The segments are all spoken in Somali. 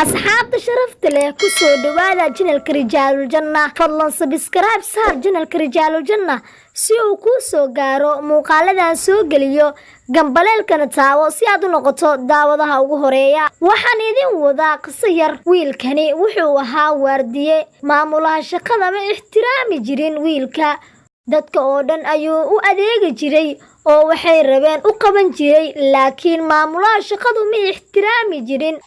Asxaabta sharafta leh, ku soo dhawaada channelka Rijaalul Janna. Fadlan subscribe saar channelka Rijaalul Janna si uu kuu soo gaaro muuqaaladan soo geliyo, gambaleelkana taawo si aad u noqoto daawadaha ugu horeeya. Waxaan idin wadaa qiso yar. Wiilkani wuxuu ahaa waardiye. Maamulaha shaqada ma ixtiraami jirin wiilka. Dadka oo dhan ayuu u adeegi jiray oo waxay rabeen u qaban jiray, laakiin maamulaha shaqadu ma ixtiraami jirin.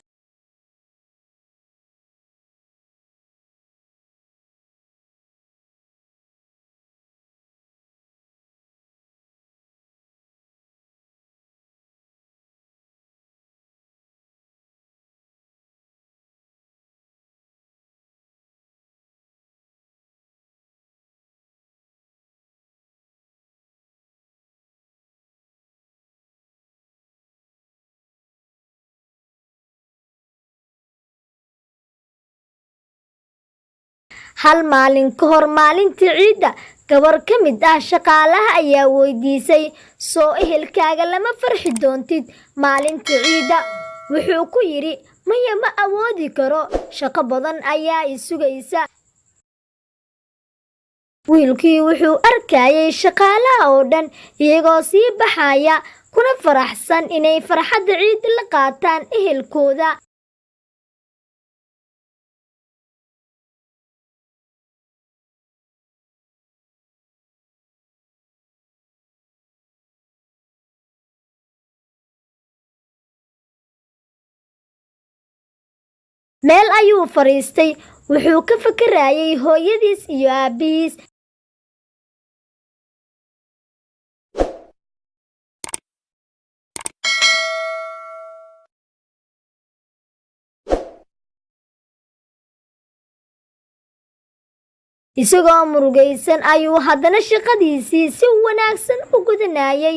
Hal maalin ka hor maalintii ciidda, gabar ka mid ah shaqaalaha ayaa weydiisay, "Soo ehelkaaga lama farxi doontid maalinta ciidda?" Wuxuu ku yidhi, "Maya, ma awoodi karo, shaqo badan ayaa i sugaysa." Wiilkii wuxuu arkayay shaqaalaha oo dhan iyagoo sii baxaya, kuna faraxsan inay farxadda ciidda la qaataan ehelkooda. Meel ayuu fadhiistay, wuxuu ka fakarayay hooyadiis iyo aabbihiis. Isagoo murugaysan ayuu haddana shaqadiisii si wanaagsan u gudanayay.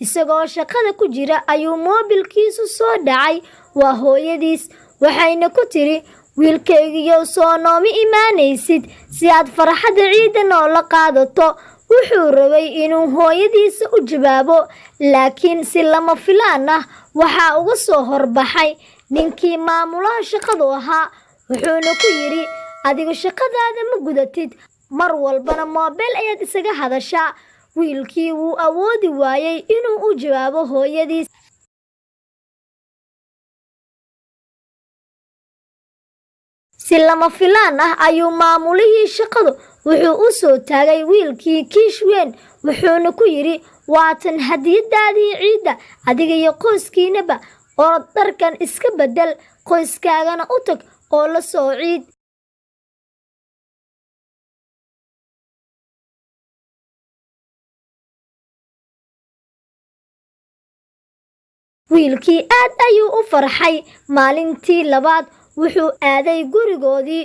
Isagoo shaqada ku jira ayuu moobilkiisu soo dhacay. Waa hooyadiis, waxayna ku tiri, "Wiilkaygiyow, soo nooma imaanaysid si aad farxadda ciidda noola qaadato?" Wuxuu rabay inuu hooyadiisa u jawaabo, laakiin si lama filaan ah waxaa uga soo horbaxay ninkii maamulaha shaqadu ahaa, wuxuuna ku yidhi, "Adigu shaqadaada ma gudatid, mar walbana moobeel ayaad isaga hadashaa." Wiilkii wuu awoodi waayey inuu u jawaabo hooyadiis. Si lama filaan ah ayuu maamulihii shaqadu wuxuu u soo taagay wiilkii kiish weyn, wuxuuna ku yidhi, "Waatan hadiyadaadii ciidda, adiga iyo qoyskiinaba. Orod, dharkan iska beddel, qoyskaagana u tag oo la soo ciid." Wiilkii aad ayuu u farxay. Maalintii labaad wuxuu aaday gurigoodii.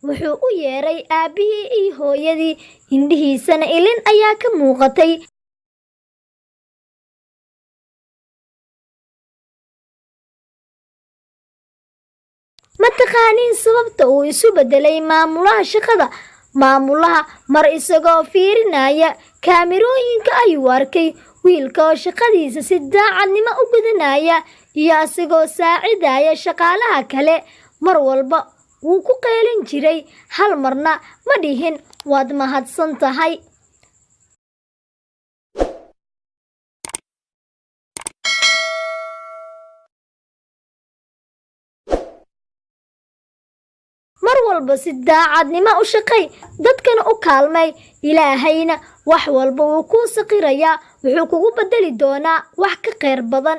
Wuxuu u yeeray aabbihii iyo hooyadii, indhihiisana ilin ayaa ka muuqatay. Ma taqaaniin sababta uu isu beddelay maamulaha shaqada? Maamulaha mar isagoo fiirinaya kaamirooyinka ayuu arkay wiilka oo shaqadiisa si daacadnimo u gudanaya iyo asagoo saacidaya shaqaalaha kale. Mar walba wuu ku qeylin jiray, hal marna ma dhihin, "Waad mahadsan tahay." Mar walba si daacadnimo u shaqay, dadkana u kaalmay. Ilaahayna wax walba wuu kuu saqirayaa, wuxuu kugu bedeli doonaa wax ka kheyr badan.